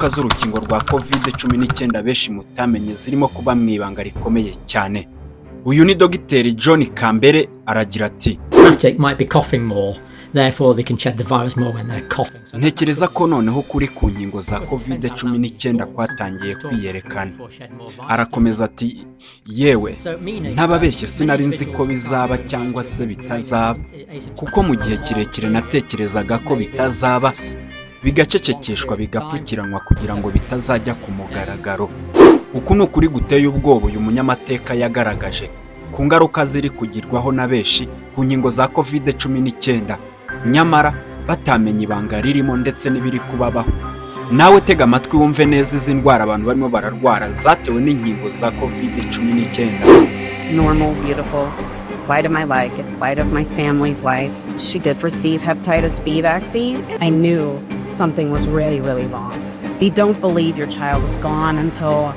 Ingaruka z'urukingo rwa COVID-19 benshi mutamenye zirimo kuba mu ibanga rikomeye cyane. Uyu ni Dogiteri John Kambere, aragira ati: Might be coughing more, therefore they can shed the virus more when they're coughing. So "Ntekereza ko noneho kuri ku nkingo za COVID-19 kwatangiye kwiyerekana." Arakomeza ati: "Yewe, ntababeshye, sinari nzi ko bizaba cyangwa se bitazaba, kuko mu gihe kirekire natekerezaga ko bitazaba, bigacecekeshwa, bigapfukiranwa kugira ngo bitazajya ku mugaragaro." Uku ni ukuri guteye ubwoba uyu munyamateka yagaragaje ku ngaruka ziri kugirwaho na benshi ku nkingo za COVID-19, nyamara batamenya ibanga ririmo ndetse n'ibiri kubabaho. Nawe tega amatwi wumve neza izi ndwara abantu barimo bararwara zatewe n'inkingo za COVID-19. Normal, beautiful, light of my life, light of my family's life. She did receive hepatitis B vaccine. I knew something was really, really wrong. You don't believe your child is gone until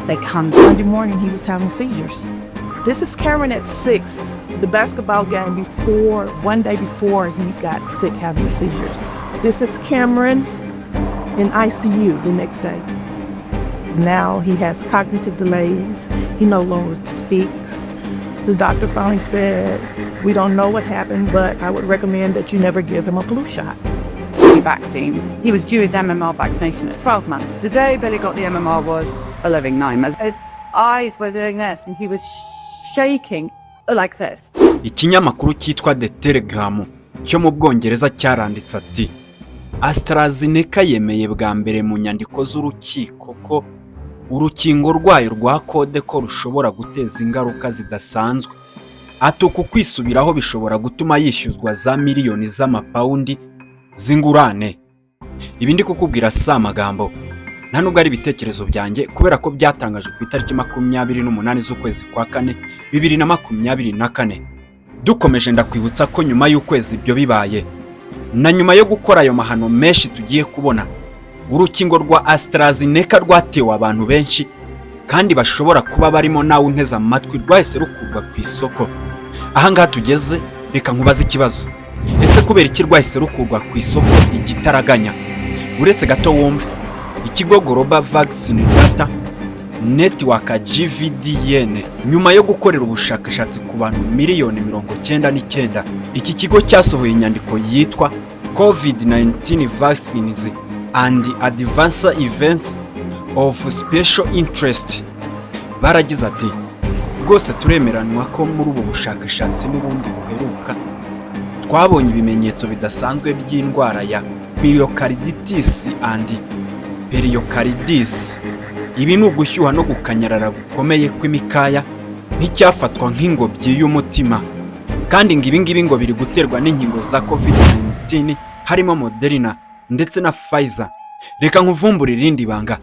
they come. Monday morning, he was having seizures. This is Cameron at 6, the basketball game before, one day before he got sick having seizures. This is Cameron in ICU the next day. Now he has cognitive delays. He no longer speaks. The doctor finally said, "We don't know what happened, but I would recommend that you never give him a flu shot." Vaccines. He was due his MMR vaccination at 12 months. The day Billy got the MMR was a living nightmare. His eyes were doing this and he was shaking like this. Ikinyamakuru cyitwa The Telegram cyo mu Bwongereza cyaranditse ati: "AstraZeneca yemeye bwa mbere mu nyandiko z'urukiko ko urukingo rwayo rwa COVID ko rushobora guteza ingaruka zidasanzwe." Ati: "Uku kwisubiraho bishobora gutuma yishyuzwa za miliyoni z'amapawundi z'ingurane." Ibi ndi kukubwira si amagambo, nta nubwo ari ibitekerezo byanjye, kubera ko byatangajwe ku itariki 28 z'ukwezi kwa kane 2024. Dukomeje, ndakwibutsa ko nyuma y'ukwezi ibyo bibaye na nyuma yo gukora ayo mahano menshi tugiye kubona, urukingo rwa AstraZeneca rwatewe abantu benshi kandi bashobora kuba barimo nawe unteze amatwi, rwahise rukurwa ku isoko. Ahangaha tugeze, reka nkubaze ikibazo: ese kubera iki rwahise rukurwa ku isoko igitaraganya? Uretse gato wumve. Ikigo Global Vaccine Data Network, GVDN, nyuma yo gukorera ubushakashatsi ku bantu miliyoni 99, iki kigo cyasohoye inyandiko yitwa COVID-19 Vaccines and Adverse Events of Special Interest. Baragize ati: "Rwose turemeranwa ko muri ubu bushakashatsi n'ubundi buheruka twabonye ibimenyetso bidasanzwe by'indwara ya myocarditis and pericarditis." Ibi ni ugushyuha no gukanyarara gukomeye kw'imikaya nk'icyafatwa nk'ingobyi y'umutima, kandi ngo ibi ngibi ngo biri guterwa n'inkingo za COVID-19, harimo Moderna ndetse na Pfizer. Reka nkuvumbure irindi banga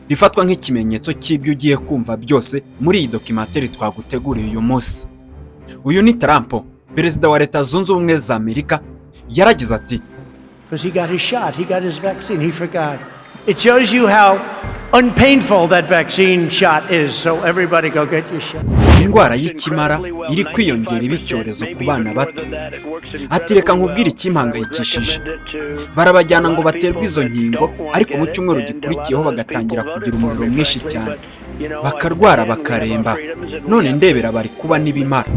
rifatwa nk'ikimenyetso cy'ibyo ugiye kumva byose muri iyi documentary twaguteguriye uyu munsi. Uyu ni Trump, perezida wa Leta Zunze Ubumwe za Amerika, yaragize ati: Because he got his shot, he got his vaccine, he forgot. It shows you how unpainful that vaccine shot is. So everybody go get your shot. "Indwara y'ikimara iri kwiyongera iba icyorezo ku bana bato." Ati: "Reka nkubwire ikimpangayikishije: barabajyana ngo baterwe izo nkingo, ariko mu cyumweru gikurikiyeho bagatangira kugira umuriro mwinshi cyane, bakarwara, bakaremba. None ndebera, bari kuba n'ibimara."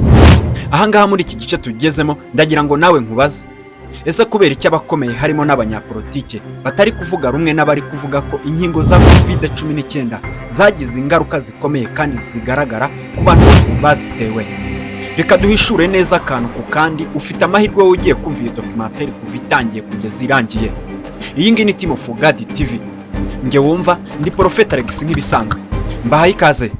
Ahangaha muri iki gice tugezemo, ndagira ngo nawe nkubaze: ese kubera icyo abakomeye, harimo n'abanyapolitike batari kuvuga rumwe n'abari kuvuga ko inkingo za COVID-19 zagize ingaruka zikomeye kandi zigaragara ku bantu bose bazitewe? Reka duhishure neza akantu ku kandi. Ufite amahirwe wowe ugiye kumva iyi documentary kuva itangiye kugeza irangiye. Iyi ngiyi ni Team of God TV, njye wumva ndi Prophet Alex nk'ibisanzwe, mbahaye ikaze.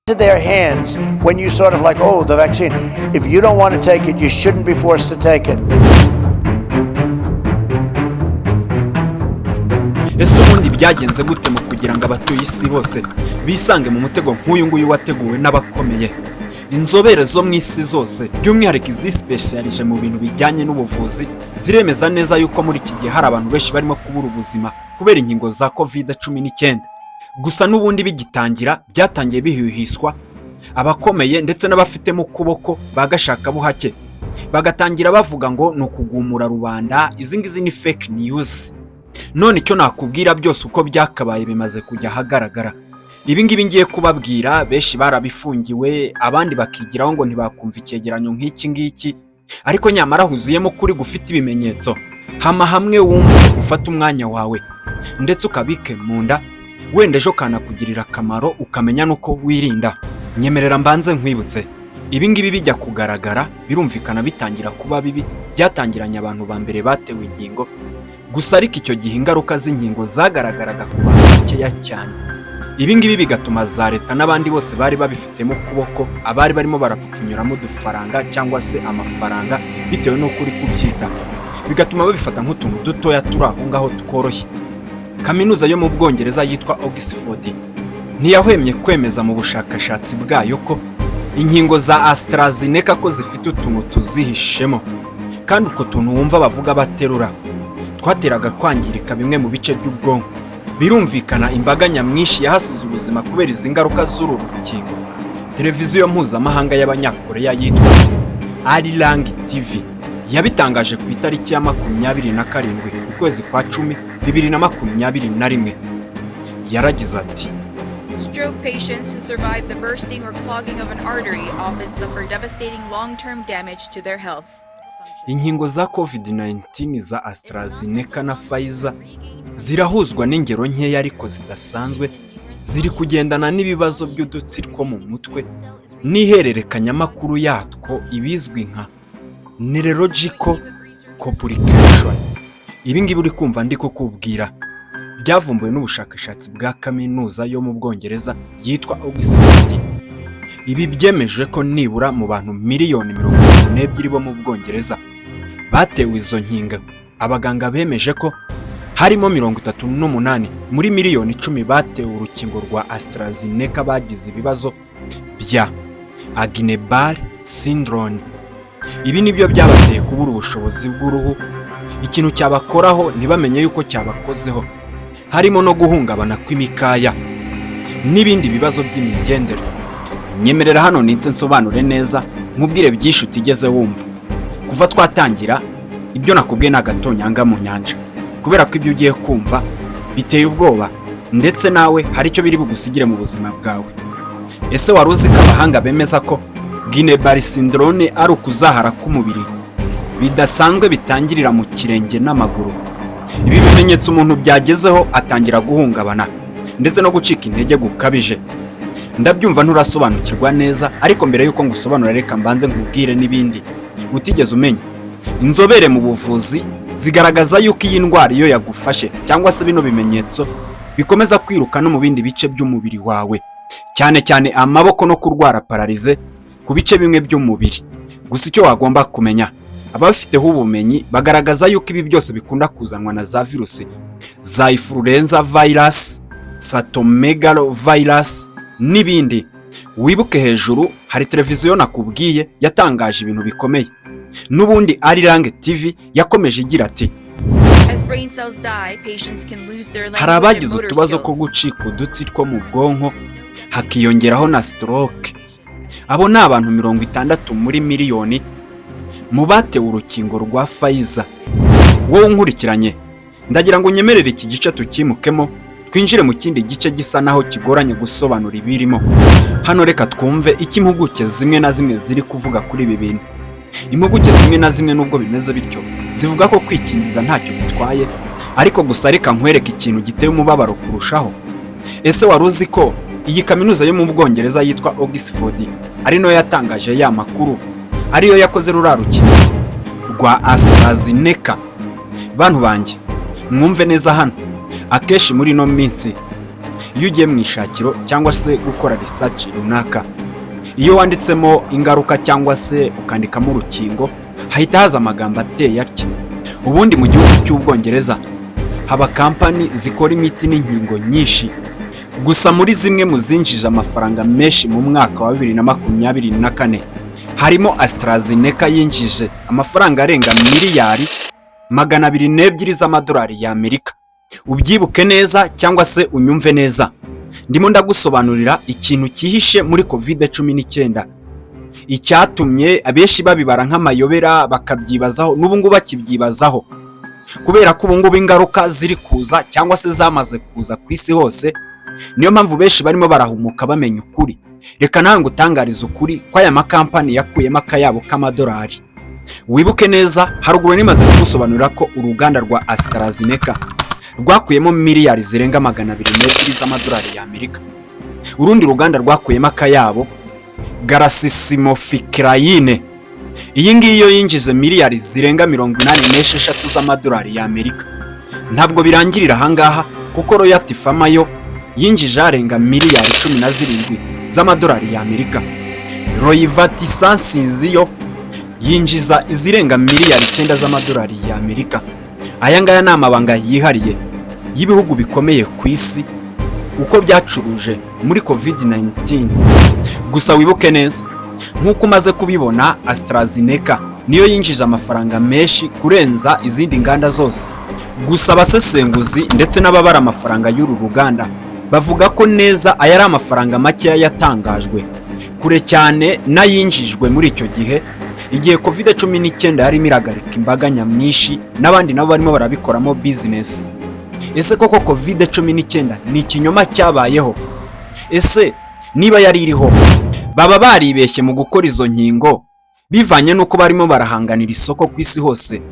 To their hands when you sort of like, oh, the vaccine. If you don't want to take it, you shouldn't be forced to take it. Ese ubundi byagenze gute mu kugira ngo abatuye isi bose bisange mu mutego nk'uyu nguyu wateguwe n'abakomeye? Inzobere zo mu isi zose, by'umwihariko izisipesiyalije mu bintu bijyanye n'ubuvuzi, ziremeza neza yuko muri iki gihe hari abantu benshi barimo kubura ubuzima kubera inkingo za COVID-19. Gusa n'ubundi bigitangira byatangiye bihuhiswa abakomeye ndetse n'abafitemo ukuboko ba gashakabuhake. Bagatangira bavuga ngo ni ukugumura rubanda, izi ngizi ni fake news. None icyo nakubwira, byose uko byakabaye bimaze kujya ahagaragara. Ibi ngibi ngiye kubabwira, benshi barabifungiwe, abandi bakigiraho ngo ntibakumva icyegeranyo nk'iki ngiki, ariko nyamara huzuyemo ukuri gufite ibimenyetso. Hama hamwe wumve, ufate umwanya wawe ndetse ukabike mu nda, wenda ejo kanakugirira akamaro, ukamenya n'uko wirinda. Nyemerera mbanze nkwibutse. Ibi ngibi bijya kugaragara, birumvikana bitangira kuba bibi, byatangiranye abantu ba mbere batewe inkingo gusa, ariko icyo gihe ingaruka z'inkingo zagaragaraga ku bantu bakeya cyane. Ibi ngibi bigatuma za leta n'abandi bose bari babifitemo ukuboko, abari barimo barapfupfunyuramo udufaranga cyangwa se amafaranga bitewe n'uko uri kubyita, bigatuma babifata nk'utuntu dutoya turi aho ngaho tworoshye. Kaminuza yo mu Bwongereza yitwa Oxford ntiyahwemye kwemeza mu bushakashatsi bwayo ko inkingo za AstraZeneca ko zifite utuntu tuzihishemo, kandi utwo tuntu wumva bavuga baterura twateraga kwangirika bimwe mu bice by'ubwonko. Birumvikana, imbaga nyamwinshi yahasize ubuzima kubera izi ngaruka z'uru rukingo. Televiziyo mpuzamahanga y'Abanyakoreya yitwa Arirang TV yabitangaje ku itariki ya 27 ukwezi kwa 10 2021. Yaragize ati: Stroke patients who survive the bursting or clogging of an artery often suffer devastating long term damage to their health. Inkingo za COVID-19 za AstraZeneca na Pfizer zirahuzwa n'ingero nkeya ariko zidasanzwe ziri kugendana n'ibibazo by'udutsi two mu mutwe n'ihererekanyamakuru yatwo, ibizwi nka neurological complication. Ibi ngibi uri kumva ndi kukubwira byavumbuwe n'ubushakashatsi bwa kaminuza yo mu Bwongereza yitwa Oxford. Ibi byemeje ko nibura mu bantu miliyoni 32 bo mu Bwongereza batewe izo nkingo, abaganga bemeje ko harimo 38 muri miliyoni 10 batewe urukingo rwa AstraZeneca bagize ibibazo bya Guillain-Barré syndrome. Ibi nibyo byabateye kubura ubushobozi bw'uruhu, ikintu cyabakoraho ntibamenye yuko cyabakozeho, harimo no guhungabana kw'imikaya n'ibindi bibazo by'imigendere. Nyemerera hano nitse nsobanure neza, nkubwire byinshi utigeze wumva kuva twatangira. Ibyo nakubwiye ni agatonyanga mu nyanja, kubera ko ibyo ugiye kumva biteye ubwoba, ndetse nawe hari icyo biri bugusigire mu buzima bwawe. Ese wari uzi ko abahanga bemeza ko Guillain-Barré syndrome ari ukuzahara k'umubiri bidasanzwe bitangirira mu kirenge n'amaguru? Ibi bimenyetso umuntu byagezeho atangira guhungabana ndetse no gucika intege gukabije. Ndabyumva nturasobanukirwa neza, ariko mbere y'uko ngusobanura, reka mbanze nkubwire n'ibindi utigeze umenya. Inzobere mu buvuzi zigaragaza yuko iyi ndwara iyo yagufashe cyangwa se bino bimenyetso bikomeza kwiruka no mu bindi bice by'umubiri wawe, cyane cyane amaboko no kurwara paralysie ku bice bimwe by'umubiri. Gusa icyo wagomba kumenya, ababifiteho ubumenyi bagaragaza yuko ibi byose bikunda kuzanwa na za virusi za influenza virus, cytomegalovirus n'ibindi. Wibuke hejuru hari televiziyo nakubwiye yatangaje ibintu bikomeye. N'ubundi Arirang TV yakomeje igira ati: As brain cells die, patients can lose their Hari language and abagize motor utubazo ko skills. gucika udutsi two mu bwonko, hakiyongeraho na stroke. Abo ni abantu 60 muri miliyoni mu batewe urukingo rwa Pfizer. Wowe unkurikiranye, ndagira ngo unyemerere iki gice tukimukemo, twinjire mu kindi gice gisa naho kigoranye gusobanura ibirimo hano. Reka twumve icyo impuguke zimwe na zimwe ziri kuvuga kuri ibi bintu. Impuguke zimwe na zimwe, nubwo bimeze bityo, zivuga ko kwikingiza ntacyo bitwaye. Ariko gusa reka nkwereke ikintu giteye umubabaro kurushaho. Ese wari uzi ko iyi kaminuza yo mu Bwongereza yitwa Oxford ari nayo yatangaje ya makuru, ariyo yakoze ruriya rukingo rwa AstraZeneca? Bantu banjye, mwumve neza hano. Akenshi muri ino minsi iyo ugiye mu ishakiro cyangwa se gukora research runaka, iyo wanditsemo ingaruka cyangwa se ukandikamo urukingo, hahita haza amagambo ateye atya: Ubundi mu gihugu cy'Ubwongereza haba kampani zikora imiti n'inkingo nyinshi. Gusa muri zimwe mu zinjije amafaranga menshi mu mwaka wa 2024 harimo AstraZeneca, yinjije amafaranga arenga miliyari 202 z'amadolari y'Amerika. Ubyibuke neza cyangwa se unyumve neza, ndimo ndagusobanurira ikintu cyihishe muri COVID-19. Icyatumye abenshi babibara nk'amayobera, bakabyibazaho, n'ubu ngubu bakibyibazaho, kubera ko ubu ngubu ingaruka ziri kuza cyangwa se zamaze kuza ku isi hose. Niyo mpamvu benshi barimo barahumuka bamenya ukuri. Reka nawe ngutangarize ukuri ko aya makampani yakuyemo akayabo k'amadolari. Wibuke neza, haruguru nimaze kugusobanurira ko uruganda rwa AstraZeneca rwakuyemo miliyari zirenga 202 z'amadolari y'Amerika. Urundi ruganda rwakuyemo akayabo, GlaxoSmithKline, iyi ngiyi yo yinjize miliyari zirenga 86 z'amadolari y'Amerika. Ntabwo birangirira ahangaha, kuko Royalty Pharma yo yinjije arenga miliyari 17 z'amadolari y'Amerika. Roivant Sciences yo yinjiza izirenga miliyari 9 z'amadolari y'Amerika. Aya ngaya ni amabanga yihariye y'ibihugu bikomeye ku isi, uko byacuruje muri COVID-19. Gusa wibuke neza, nk'uko umaze kubibona, AstraZeneca niyo yinjije amafaranga menshi kurenza izindi nganda zose. Gusa abasesenguzi ndetse n'ababara amafaranga y'uru ruganda bavuga ko neza aya ari amafaranga makeya yatangajwe, kure cyane n'ayinjijwe muri icyo gihe, igihe COVID-19 yarimo iragarika imbaga nyamwinshi, n'abandi nabo barimo barabikoramo bizinesi. Ese koko COVID-19 ni ikinyoma cyabayeho? Ese niba yari iriho, baba baribeshye mu gukora izo nkingo bivanye n'uko barimo barahanganira isoko ku isi hose,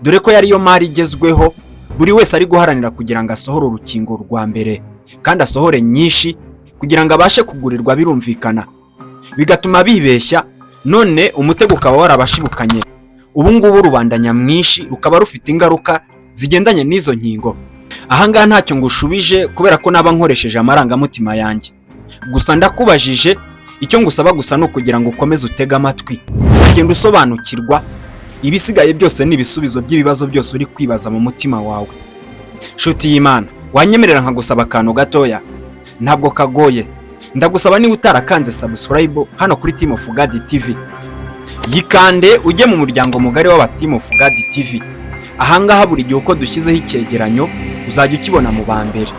dore ko yariyo mari igezweho, buri wese ari guharanira kugira ngo asohore urukingo rwa mbere kandi asohore nyinshi kugira ngo abashe kugurirwa? Birumvikana, bigatuma bibeshya, none umutego ukaba warabashibukanye. Ubu ngubu rubanda nyamwinshi rukaba rufite ingaruka zigendanye n'izo nkingo. Ahangaha ntacyo ngushubije, kubera ko naba nkoresheje amarangamutima yanjye. Gusa ndakubajije, icyo ngusaba gusa ni ukugira ngo ukomeze utege amatwi, ugenda usobanukirwa. Ibisigaye byose ni ibisubizo by'ibibazo byose uri kwibaza mu mutima wawe. Nshuti y'Imana, wanyemerera nkagusaba akantu gatoya? Ntabwo kagoye. Ndagusaba, niba utarakanze subscribe hano kuri Team of God TV, yikande ujye mu muryango mugari w'aba Team of God TV. Ahangaha buri gihe uko dushyizeho icyegeranyo uzajya ukibona mu ba mbere,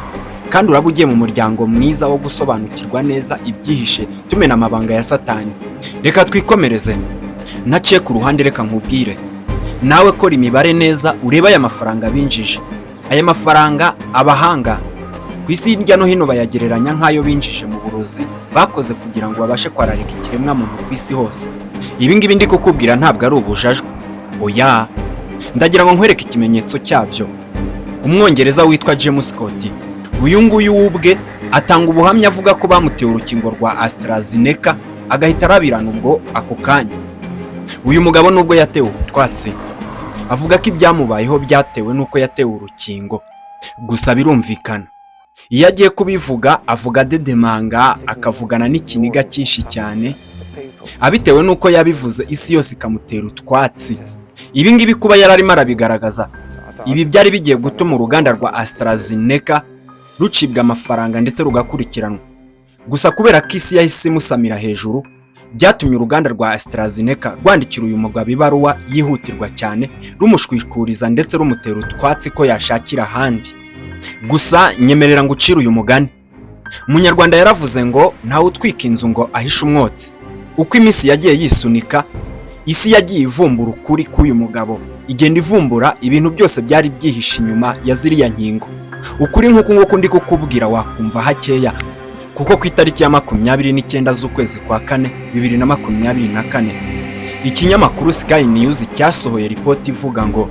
kandi uraba ugiye mu muryango mwiza wo gusobanukirwa neza ibyihishe, tumena amabanga ya Satani. Reka twikomereze naciye ku ruhande. Reka nkubwire, nawe kora imibare neza, urebe aya mafaranga binjije. Aya mafaranga abahanga ku isi hirya no hino bayagereranya nk'ayo binjije mu burozi bakoze kugira ngo babashe kwararika ikiremwamuntu ku isi hose. Ibi ngibi ndi kukubwira ntabwo ari ubujajwe, oya. Ndagira ngo nkwereke ikimenyetso cyabyo. Umwongereza witwa James Scott, uyu nguyu w'ubwe atanga ubuhamya avuga ko bamuteye urukingo rwa AstraZeneca agahita arabirana ubwo ako kanya. Uyu mugabo, nubwo yatewe utwatsi, avuga ko ibyamubayeho byatewe n'uko yatewe urukingo. Gusa birumvikana, iyo agiye kubivuga avuga adedemanga, akavugana n'ikiniga cyinshi cyane, abitewe n'uko yabivuze isi yose ikamutera utwatsi. Ibi ngibi kuba yari arimo arabigaragaza, ibi byari bigiye gutuma uruganda rwa AstraZeneca rucibwa amafaranga ndetse rugakurikiranwa. Gusa kubera ko isi yahise imusamira hejuru, byatumye uruganda rwa AstraZeneca rwandikira uyu mugabo ibaruwa yihutirwa cyane, rumushwikuriza ndetse rumutera utwatsi ko yashakira ahandi. Gusa nyemerera ngo ucire uyu mugani. Umunyarwanda yaravuze ngo ntawe utwika inzu ngo ahishe umwotsi. Uko iminsi yagiye yisunika, isi yagiye ivumbura ukuri k'uyu mugabo, igenda ivumbura ibintu byose byari byihishe inyuma ya ziriya nkingo. Ukuri nk'uku nguku ndi kukubwira wakumva hakeya, kuko ku itariki ya 29 z'ukwezi kwa kane 2024, ikinyamakuru Sky News cyasohoye ripoti ivuga ngo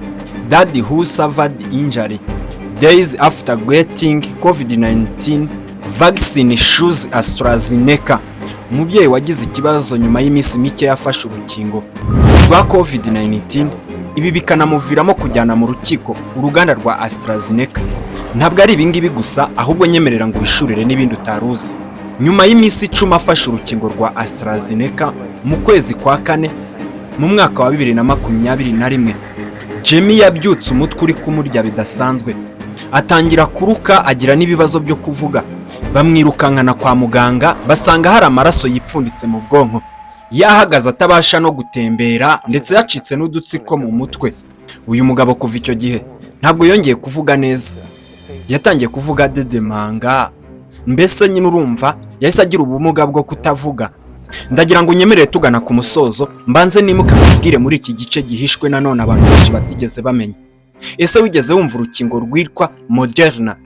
"Dad who suffered injury days after getting COVID-19 vaccine sues AstraZeneca." Umubyeyi wagize ikibazo nyuma y'iminsi mike yafashe urukingo rwa COVID-19, ibi bikanamuviramo kujyana mu rukiko uruganda rwa AstraZeneca. Ntabwo ari ibingibi gusa, ahubwo nyemerera ngo wishurire n'ibindi utari uzi. Nyuma y'iminsi 10 afashe urukingo rwa AstraZeneca mu kwezi kwa kane mu mwaka wa 2021, Jamie yabyutse umutwe uri kumurya bidasanzwe, atangira kuruka, agira n'ibibazo byo kuvuga. Bamwirukankana kwa muganga, basanga hari amaraso yipfunditse mu bwonko, yahagaze atabasha no gutembera, ndetse yacitse n'udutsiko mu mutwe. Uyu mugabo kuva icyo gihe ntabwo yongeye kuvuga neza, yatangiye kuvuga adedemanga. Mbese nyine urumva yahise agira ubumuga bwo kutavuga. Ndagira ngo unyemerere tugana ku musozo, mbanze nimuke mubwire muri iki gice gihishwe nanone abantu benshi batigeze bamenya. Ese wigeze wumva urukingo rwitwa Moderna?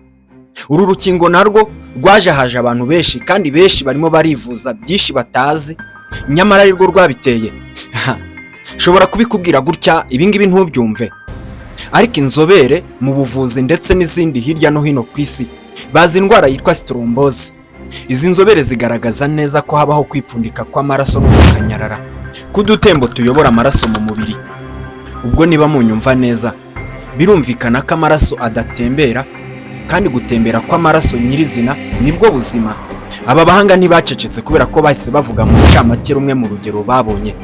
Uru rukingo narwo rwajahaje abantu benshi, kandi benshi barimo barivuza byinshi batazi, nyamara arirwo rwabiteye. Nshobora kubikubwira gutya ibingibi ntubyumve, ariko inzobere mu buvuzi ndetse n'izindi hirya no hino ku isi bazi indwara yitwa thrombose. Izi nzobere zigaragaza neza ko habaho kwipfundika kw'amaraso no gukanyarara k'udutembo tuyobora amaraso mu mubiri. Ubwo niba munyumva neza, birumvikana ko amaraso adatembera, kandi gutembera kw'amaraso nyirizina nibwo buzima. Aba bahanga ntibacecetse, kubera ko bahise bavuga mu ncamake rumwe mu rugero babonye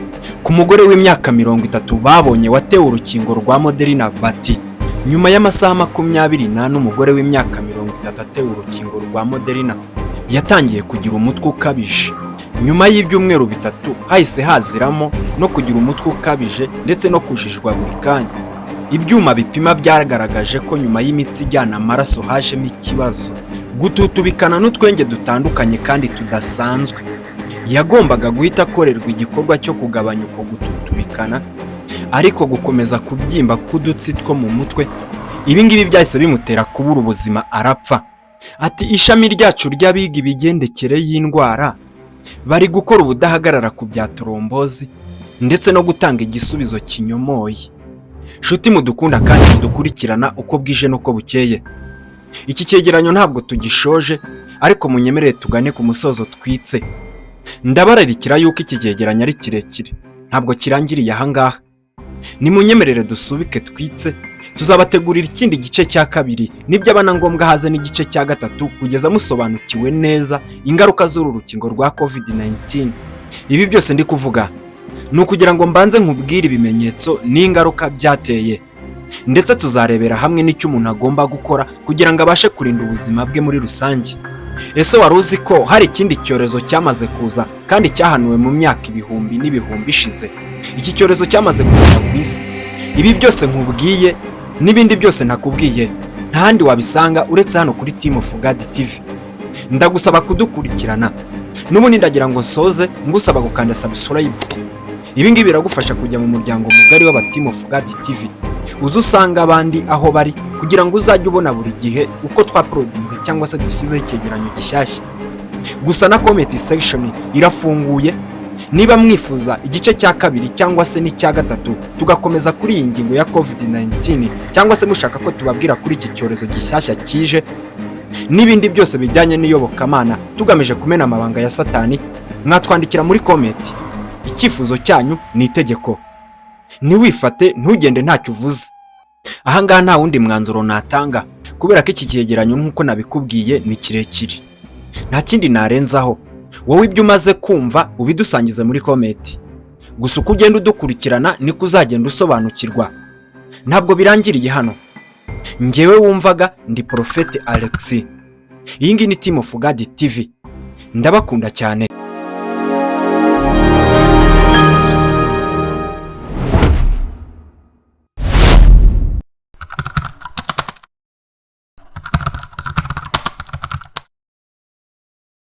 ku mugore w'imyaka 30 babonye watewe urukingo rwa Moderna, bati: "Nyuma y'amasaha 24, umugore w'imyaka 30 atewe urukingo rwa Moderna yatangiye kugira umutwe ukabije. Nyuma y'ibyumweru 3 hahise haziramo no kugira umutwe ukabije ndetse no kujijwa buri kanya. Ibyuma bipima byagaragaje ko nyuma y'imitsi ijyana amaraso hajemo ikibazo, gututubikana n'utwenge dutandukanye kandi tudasanzwe. Yagombaga guhita akorerwa igikorwa cyo kugabanya uko gututubikana, ariko gukomeza kubyimba k'udutsi two mu mutwe, ibi ngibi byahise bimutera kubura ubuzima, arapfa." Ati: "Ishami ryacu ry'abiga imigendekere y'indwara bari gukora ubudahagarara ku bya thrombose ndetse no gutanga igisubizo kinyomoye." Shuti mudukunda kandi mudukurikirana uko bwije n'uko bukeye, iki cyegeranyo ntabwo tugishoje, ariko munyemerere tugane ku musozo twitse. Ndabararikira yuko iki cyegeranyo ari kirekire, ntabwo kirangiriye ahangaha. Nimunyemerere dusubike twitse, tuzabategurira ikindi gice cya kabiri, nibyaba na ngombwa haze n'igice cya gatatu, kugeza musobanukiwe neza ingaruka z'uru rukingo rwa COVID-19. Ibi byose ndi kuvuga ni ukugira ngo mbanze nkubwire ibimenyetso n'ingaruka byateye, ndetse tuzarebera hamwe n'icyo umuntu agomba gukora kugira ngo abashe kurinda ubuzima bwe muri rusange. Ese wari uzi ko hari ikindi cyorezo cyamaze kuza kandi cyahanuwe mu myaka ibihumbi n'ibihumbi ishize? Iki cyorezo cyamaze kugera ku isi. Ibi byose nkubwiye n'ibindi byose ntakubwiye, nta handi wabisanga uretse hano kuri Team of God TV. Ndagusaba kudukurikirana. N'ubundi ndagira ngo nsoze ngusaba gukanda subscribe. Ibi ngibi biragufasha kujya mu muryango mugari w'aba Team of God TV, uze usanga abandi aho bari, kugira ngo uzajye ubona buri gihe uko twauploadinze cyangwa se dushyizeho icyegeranyo gishyashya. Gusa na comment section irafunguye, niba mwifuza igice cya kabiri cyangwa se n'icya gatatu, tugakomeza kuri iyi ngingo ya COVID-19, cyangwa se mushaka ko tubabwira kuri iki cyorezo gishyashya kije n'ibindi byose bijyanye n'iyobokamana tugamije kumena amabanga ya Satani, mwatwandikira muri comment. Icyifuzo cyanyu ni itegeko. Ntiwifate, ntugende ntacyo uvuze. Ahangaha nta wundi mwanzuro natanga, kubera ko iki cyegeranyo, nk'uko nabikubwiye, ni kirekire. Nta kindi narenzaho. Wowe ibyo umaze kumva ubidusangize muri comment. Gusa uko ugenda udukurikirana niko uzagenda usobanukirwa. Ntabwo birangiriye hano. Ngewe wumvaga ndi Porofeti Alex. Iyi ngiyi ni Team of God TV. Ndabakunda cyane.